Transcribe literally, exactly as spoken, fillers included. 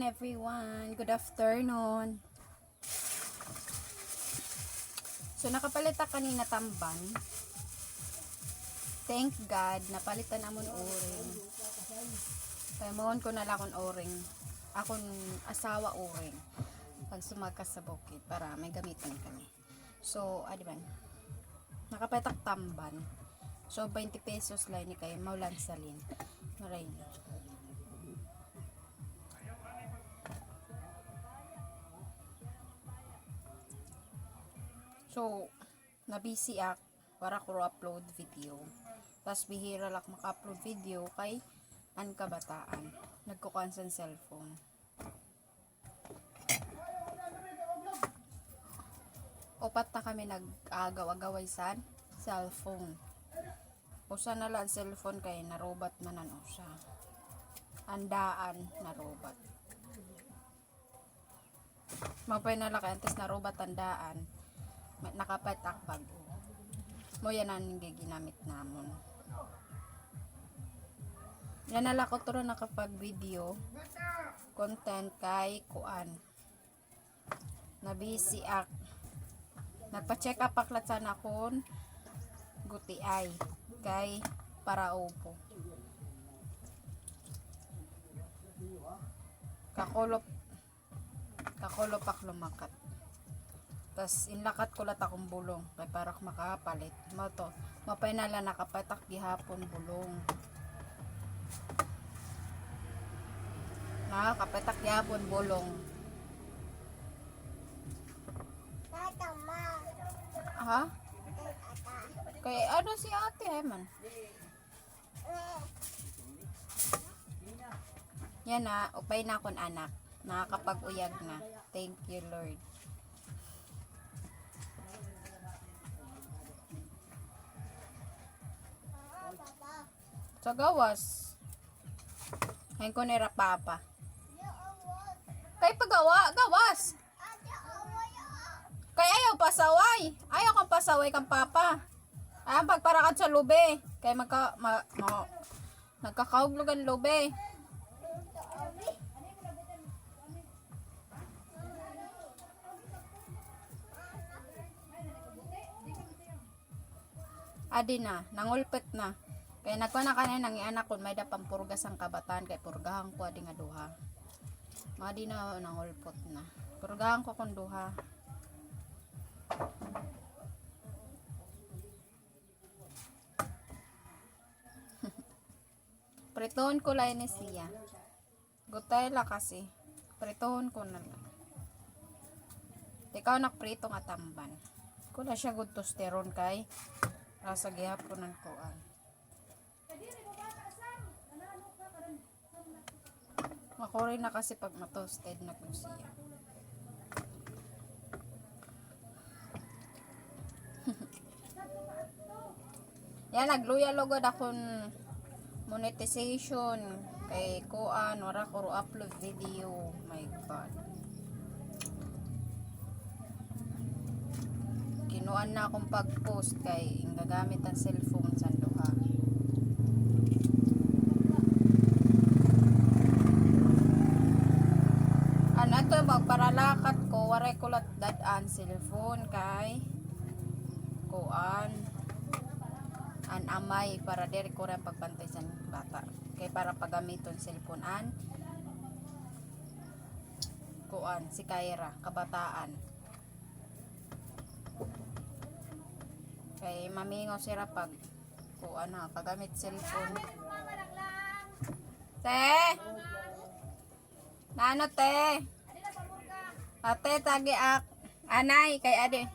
Everyone, good afternoon. So, nakapalit ak kanina tamban. Thank God, napalitan namon uring. Kay maon ko na la akon uring. Akon asawa uring. Pag sumakas sa bukid, para may gamitan kami. So, adi man. Nakapalit ak tamban. So, twenty pesos la ini kay maulan salin. Maray na. So, nabisi ak, wara ko upload video. Tas bihira la ak maka-upload video kay an kabataan. Nagkukuan san cellphone. Upat na kami nag-agaw-agaway san cellphone. Usa na la an cellphone kay narubat man an usa. An daan narubat. Maupay na la kay antes narubat an daan. Ma-, nakapalit ak bag-o. Mo yana an giginamit namon. Yana la ko turo nakapag-video. Content kay kuan. Nabisi ak. Nagpa-check up ak la san akon gutiay kay para ubo. Kakulop, kakulop ak lumakat. Tas inlakat ko la it akon bulong kay para ak makapalit. Mao to. Maupay na la nakapalit ak gihapon bulong. Nakapalit ak gihapon bulong. Ha? Kay ano si ate, ay man. Yana, upay na akon anak. Nakakapag-uyag na. Thank you, Lord. Sa gawas. Hain ko nira papa. Kay pagawa, gawas. Kay ayaw pasaway. Ayaw kan pasaway kan papa. Ay, an pagparakad sa lubi. Kay magka-, ma-, ma-, nagkakauglog an lubi. Adi na, nangulpot na. Kay nagkuan na kanina, nangianak kon may-ada pa purga san kabataan, kay purgahan ko adi nga duha. Adi na, nangulpot na. Purgahan ko kon duha. Pritohon ko la ini siya. Gutay la kasi. Pritohon ko na la. Ikaw nagprito nga tamban. Ko na siya gud tosteron kay lasa gihapon an kuan. Makuri na kasi pag ma-toasted na po siya. Yan, nagluya lugod akon monetization. Kay kuan, wara ko ro upload video. My God. Kinuan na akon pag-post kay gagamit an cellphone san duha. An ato magparalakat ko, waray ko la dad-an cellphone kay kuan an amay para diri ko rin pagbantay san bata. Kay para pagamiton cellphone an kuan si Kyra, kabataan. Kay mamingaw sira pag kuan ha, kagamit cellphone. Te! Nano, te? Ate, tagi ak. Anay, kay adi.